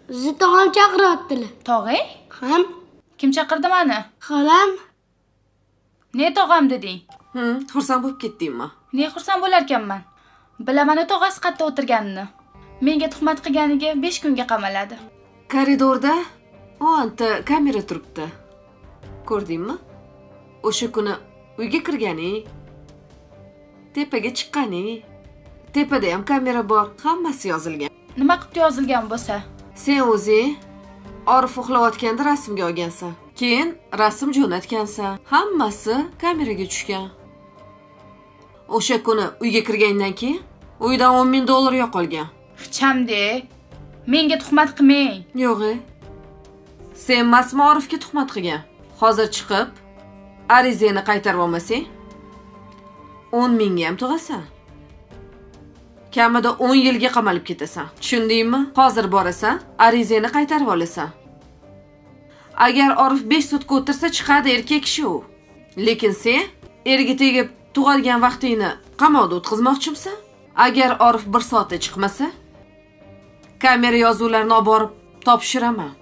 Sizni tog'am chaqiryaptilar. Tog'ang? Ham. Kim chaqirdi mani? Xolam. Ne tog'am deding? Xursand bo'lib ketdingmi? Ne xursand bo'larkanman? Bilaman tog'asi qayerda o'tirganini. Menga tuhmat qilganiga 5 kunga qamaladi. Koridorda o'nta kamera turibdi. Ko'rdingmi? O'sha kuni uyga kirganing, tepaga chiqqaning, tepada ham kamera bor, hammasi yozilgan. Nima qilib yozilgan bo'lsa? Sen o'zing Orif uxlayotganda rasmga olgansan. Keyin rasm jo'natgansan. Hammasi kameraga tushgan. O'sha kuni uyga kirgandan keyin uydan 10 ming dollar yo'qolgan. Hichamde. Menga tuhmat qilmang. Yo'q. E. Sen emasmi Orifga tuhmat qilgan? Hozir chiqib arizangni qaytarib olmasang, 10 mingga ham tug'asan. Kamida 10 yilga qamalib ketasan. Tushundingmi? Hozir borasan, arizangni qaytarib olasan. Agar Orif 5 sutka o'tirsa chiqadi, erkak kishi u. Lekin sen erga tegib tug'adigan vaqtingni qamoqda o'tkazmoqchimisan? Agar Orif 1 soatda chiqmasa, kamera yozuvlarini olib borib topshiraman.